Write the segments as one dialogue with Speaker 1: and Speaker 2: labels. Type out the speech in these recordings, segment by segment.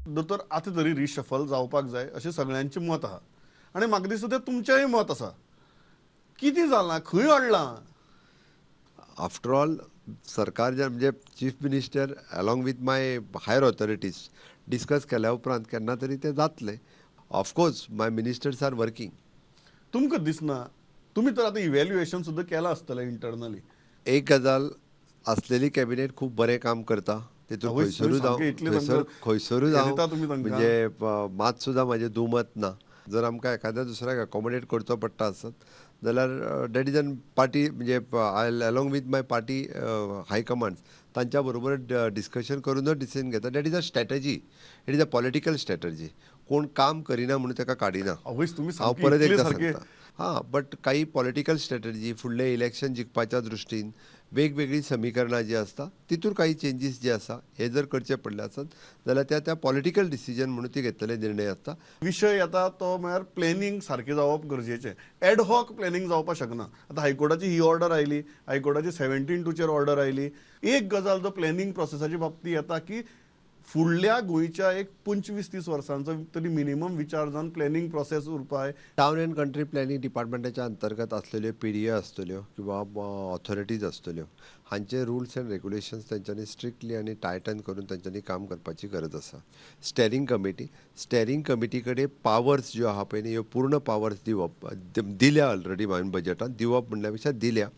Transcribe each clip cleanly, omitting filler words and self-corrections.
Speaker 1: दोतोर, आतां तरी रिशफल जावपाक जाय अशें सगळ्यांचें मत आहा आनी म्हाका दिसता तें तुमचेंय मत आसा. कितें जालां, खंय अडलां?
Speaker 2: आफ्टर ऑल सरकार जे म्हणजे chief minister along with my higher authorities discuss केल्या उपरांत केन्ना तरी तें जातलें. Of course my ministers are working.
Speaker 1: तुमकां दिसना, तुमी तर आतां इव्हॅल्युएशन सुद्दां केलां आसतलें इंटरनली.
Speaker 2: एक गजाल आसलेली कॅबिनेट खूब बरें काम करता, तितून खंयसरूच हांव खंयसरूच हांव म्हणजे मात सुद्दां म्हाजें दुमत ना. जर आमकां एखाद्या दुसऱ्याक एकोमोडेट करचो पडटा आसत जाल्यार that is an party म्हणजे I along with my party high command तांच्या बरोबर डिस्कशन करूनच डिसिजन घेता. That is a strategy, it is a political strategy. कोण काम करिना म्हणून ताका काडिना. हांव परत एकदां सांगता, हां, बट काही पॉलिटिकल स्ट्रॅटजी फुडलें इलेक्शन जिखपाच्या दृश्टीन वेगवेगळीं समीकरणां जी आसता तितूर काही चेंजीस जे आसा हे जर करचे पडले आसत जाल्यार त्या त्या पॉलिटिकल डिसिजन म्हणून ती घेतलेले निर्णय आसता.
Speaker 1: विशय येता तो म्हळ्यार प्लॅनिंग सारकें जावप गरजेचें. एडहॉक प्लॅनिंग जावपाक शकना. आतां हायकोर्टाची ही ऑर्डर आयली, हायकोर्टाची 17(2) ऑर्डर आयली. एक गजाल जो प्लॅनिंग प्रोसेसाची बाबतींत येता की फुडल्या गोंयच्या एक 25-30 वर्सांचो तरी मिनिमम विचार जावन प्लॅनिंग प्रोसेस उरपाय.
Speaker 2: टावन अँड कंट्री प्लॅनिंग डिपार्टमेंटाच्या अंतर्गत आसलेल्यो पी डी ए आसतल्यो किंवा ऑथॉरिटीज आसतल्यो, हांचे रुल्स अँड रेगुलेशन्स तेंच्यांनी स्ट्रिक्टली आनी टायटन करून तेंच्यांनी काम करपाची गरज आसा. स्टेरिंग कमिटी, स्टेरिंग कमिटी कडेन पावर्स ज्यो आहा पळय न्ही, ह्यो पूर्ण पावर्स दिवप दिल्या ऑलरेडी हांवें बजटान, दिवप म्हणल्या पेक्षा दिल्या.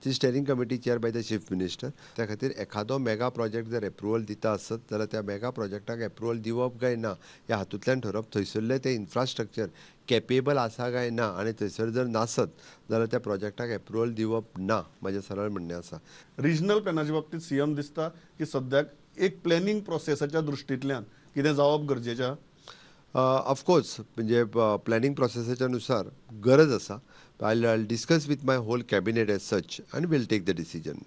Speaker 2: ती steering committee chair by the chief minister. त्या खातीर एखादो मेगा प्रोजेक्ट जर एप्रुवल दिता आसत जाल्यार त्या मेगा प्रोजेक्टाक एप्रुवल दिवप काय ना ह्या हातूंतल्यान ठरोवप थंयसरलें तें इन्फ्रास्ट्रक्चर कॅपेबल आसा काय ना, आनी थंयसर जर नासत जाल्यार त्या प्रोजेक्टाक एप्रुवल दिवप ना, म्हाजें सरळ म्हणणें आसा.
Speaker 1: रिजनल प्लॅनाच्या बाबतींत सीएम दिसता की सद्याक एक प्लॅनिंग प्रोसेसाच्या दृश्टींतल्यान कितें जावप गरजेचें?
Speaker 2: ऑफकोर्स, म्हणजे प्लॅनिंग प्रोसेसाच्या नुसार गरज आसा. I discuss with my whole cabinet as such and will take the decision.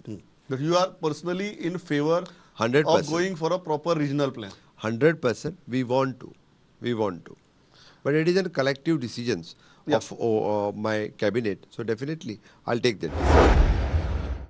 Speaker 1: But you are personally in favour
Speaker 2: 100%
Speaker 1: of going for a proper regional plan?
Speaker 2: 100% we want to, we want to, but it is a collective decisions of my cabinet, so definitely I'll take that decision.